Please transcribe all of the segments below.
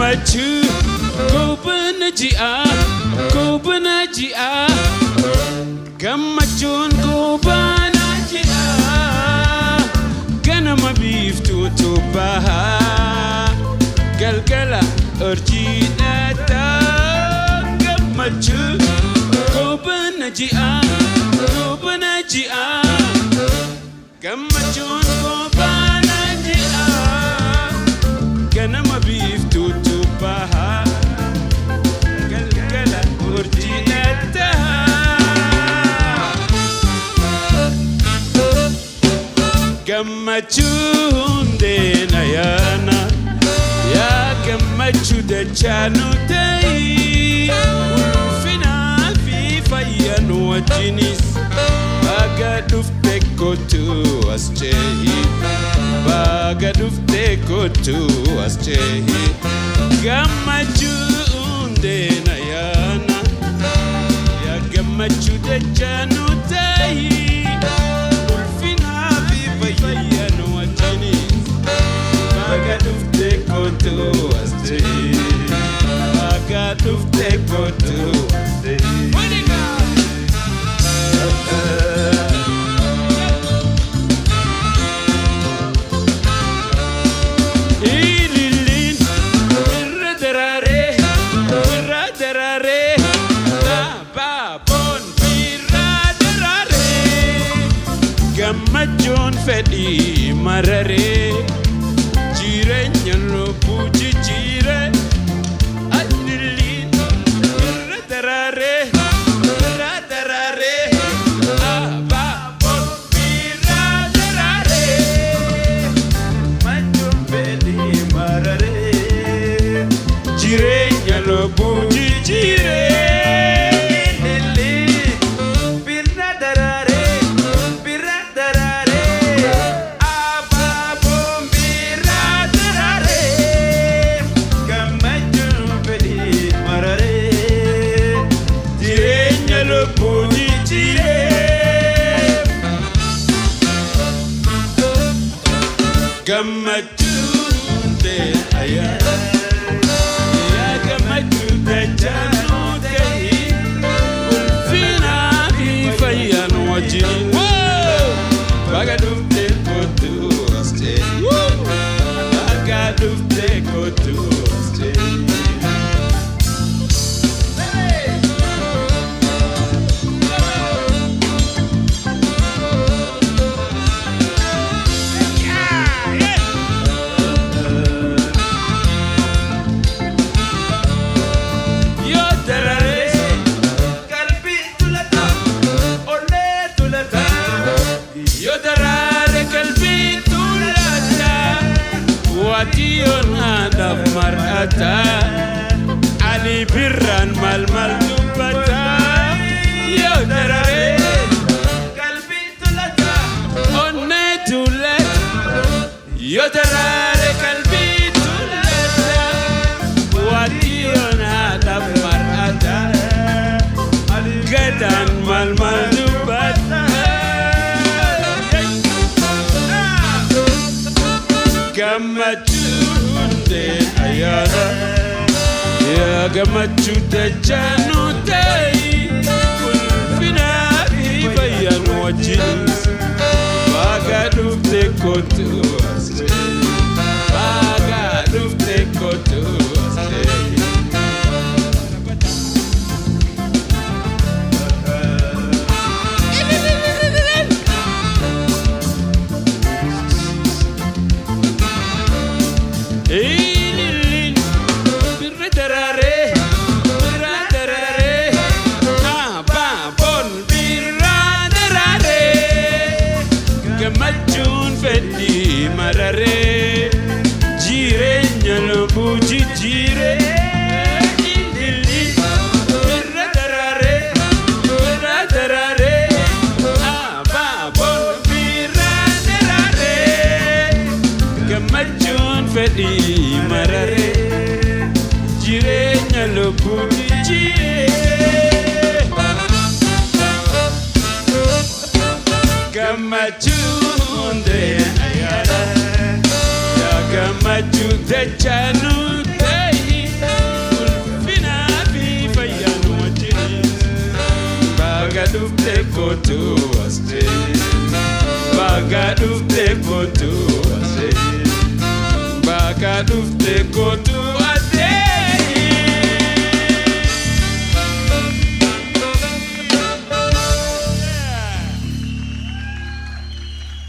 Gammachuu goobana ji'aa, goobana ji'aa, gammachuun goobana ji'aa. Ganama biiftuutu bahaa, galgala urjii dhaataa. Gammachuu goobana ji'aa, goobana ji'aa, gammachuun goobana ji'aa. Ganama biiftuutu bahaa, galgala urjii dhaataa. Gammachuu hundeen ayyaana, yaa gammachuu dachaa nu ta'i, ulfinaa fi fayyaa nu wajjinis. Baga dhufte, kootu as cehi. Baga dhufte, kootu as cehi. Gammachuu hundeen ayyaana, yaa gammachuu dachaa nu ta'i, ulfinaa fi fayyaa nu wajjinis. Baga dhufte, kootu as cehi. Baga dhufte, kootu as cehi. Ililliin irra daraaree, irra daraaree, abaaboon irra daraaree, gammachuun fedhii mararee, jireenya lubbuu jijjiiree. Ililliin irra daraaree, irra daraaree, abaaboon irra daraaree, gammachuun fedhii mararee, jireenya lubbuu jijjiiree. Ililli birra daraaree, birra daraaree, abaaboon birra daraaree, gammachuun fedhii mararee, jireenya lubbuu jijjiiree. Gammachuun ta'e ayyaana, yaa gammachuu dachaa nuu ta'i, ulfinaa fi fayyaan wajjin. Baga dhufte, kootu as cehi. Baga dhufte, kootu as cehi. Yoo daraaree qalbii tulata, onnee tulata. Yoo daraare qalbii tulata, waatiyoon haadhaaf mar'ata, Ali Birraan maal maal dubbata? Yoo daraaree qalbii tulata, onnee tulata. Yoo daraare qalbii tulata, waatiyoon haadhaaf mar'ata, gadaan maal maal dubbata? Gammachuun ayyaana, yaa gammachuu dachaa nu ta'i, ulfinaa fi fayyaan wajjin. Baga dhufte, kootu as cehi. Baga dhufte, kootu as cehi. Ililliin birra daraaree, birra daraaree, abaaboon birra daraaree, gammachuun fedhii mararee, jireenya lubbuu jijjiiree. Ililliin birra daraaree, birra daraaree, abaaboon birra daraaree, gammachuun fedhii mararee, jireenya lubbuu jijjiiree. Gammachuun ayyaana, yaa gammachuu dachaa nu ta'i. dhufte kootu asdee. Baga dhufte kootu asdee. Baga dhufte kootu asdee.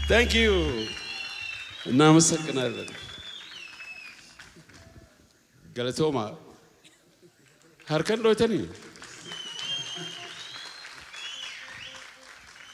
Thank you. እናመሰግናለን። Galatooma. Harkan dhooytanii?